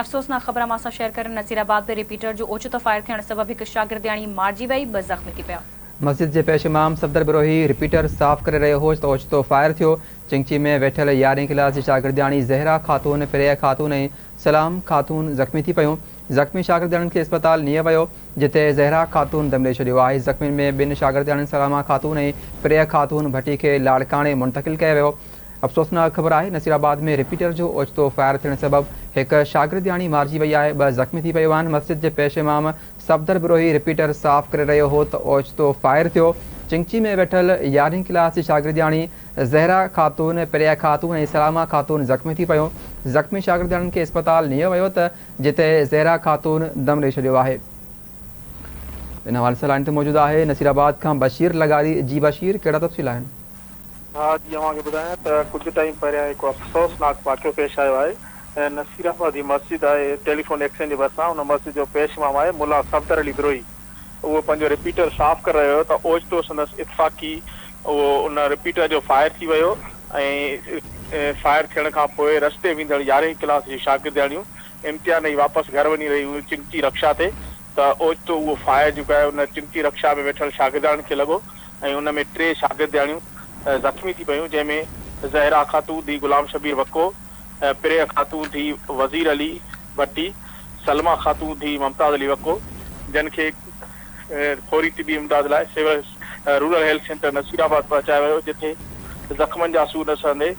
افسوسناڪ خبر اوهان سان شيئر ڪريون نصير آباد ۾ رپيٽر جو اوچتو فائر ٿيڻ سبب هڪ شاگردياڻي مارجي وئي، ٻه زخمي ٿي پيا. مسجد جي پيش امام صفدر بروهي رپيٽر صاف ڪري رهيو هو ته اوچتو فائر ٿيو. چنگچي ۾ ويٺل يارهين ڪلاس جي شاگردياڻي زهره خاتون، پريه خاتون ۽ سلام خاتون زخمي ٿي پيون. زخمي شاگردياڻين کي اسپتال نيو ويو، جتي زهره خاتون دم ڏئي ڇڏيو آهي. زخمين ۾ ٻن شاگردياڻين سلاما خاتون ۽ پريه خاتون ڀٽي کي لاڙڪاڻي منتقل ڪيو ويو. افسوسناڪ خبر آهي نصير آباد ۾ رپيٽر جو اوچتو فائر ٿيڻ سبب هڪ شاگردياڻي مارجي وئي آهي ٻه زخمي ٿي پيو آهن مسجد جي پيش امام صفدر بروهي رپيٽر صاف ڪري رهيو هو ته اوچتو فائر ٿيو چنگچي ۾ ويٺل يارهين ڪلاس جي شاگردياڻي زهره خاتون پريا خاتون ۽ سلاما خاتون زخمي ٿي پيون زخمي شاگردياڻين کي اسپتال نيو ويو ته جتي زهره خاتون دم ڏئي ڇڏيو آهي ان حوالي سان لائين تي موجود آهي نصير آباد کان بشير لغاري جي بشير ڪهڙا تفصيل آهن. ها جي اوهان کي ٻڌايان ته ڪجهه ٽائيم پهريان هڪ افسوسناڪ واقعو پيش آيو آهي نصير آباد جي مسجد آهي ٽيليفون ايڪسچينج جي ڀرسان ان مسجد جو پيش امام آهي ملا صفدر علي بروهي اهو پنهنجو رپيٽر صاف ڪري رهيو هيو ته اوچتو سندس اتفاقي اهو ان رپيٽر جو فائر ٿي ويو ۽ فائر ٿيڻ کان پوء رستي ويندڙ يارهين ڪلاس جون شاگردياڻيون امتحان ڏئي واپس گهر وڃي رهيون هيون چنگچي رڪشا تي ته اوچتو اهو فائر جيڪو آهي ان چنگچي رڪشا ۾ ويٺل شاگردياڻين کي لڳو ۽ ان ۾ ٽي شاگردياڻيون زخمي ٿي پيون، جنهن ۾ زهرا خاتون ڌيء غلام شبير وڪو، پريه خاتون ڌيء وزير علي ڀٽي، سلميٰ خاتون ڌيء ممتاز علي وڪو، جن کي فوري طبي امداد لاء civil rural health centre Nasirabad پهچايو ويو، جتي زخمن جا سور نه سهندي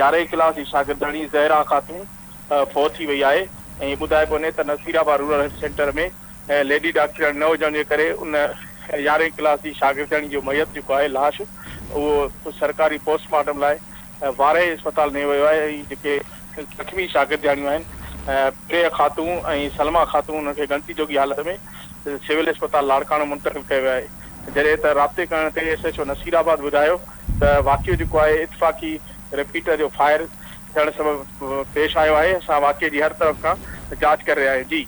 يارهين ڪلاس جي شاگردياڻي زهرا خاتون فوت ٿي وئي آهي ۽ ٻڌايو پيو وڃي ته Nasirabad rural health centre ۾ lady ڊاڪٽرياڻي نه هجڻ جي ڪري ان يارهين ڪلاس جي شاگردياڻي جو ميت جيڪو آهي لاش اهو سرڪاري پوسٽ مارٽم لاء وارهه اسپتال نيو ويو آهي ۽ جيڪي زخمي شاگردياڻيون آهن پريه خاتون ۽ سلميٰ خاتون انهن کي ڳڻتي جوڳي حالت ۾ سول اسپتال لاڙڪاڻو منتقل ڪيو ويو آهي جڏهن ته رابطي ڪرڻ تي ايس ايڇ او نصيرآباد ٻڌايو ته واقعو جيڪو آهي اتفاقي رپيٽر جو فائر ٿيڻ سبب پيش آيو آهي اسان واقعي جي هر طرف کان جاچ ڪري رهيا آهيون جي.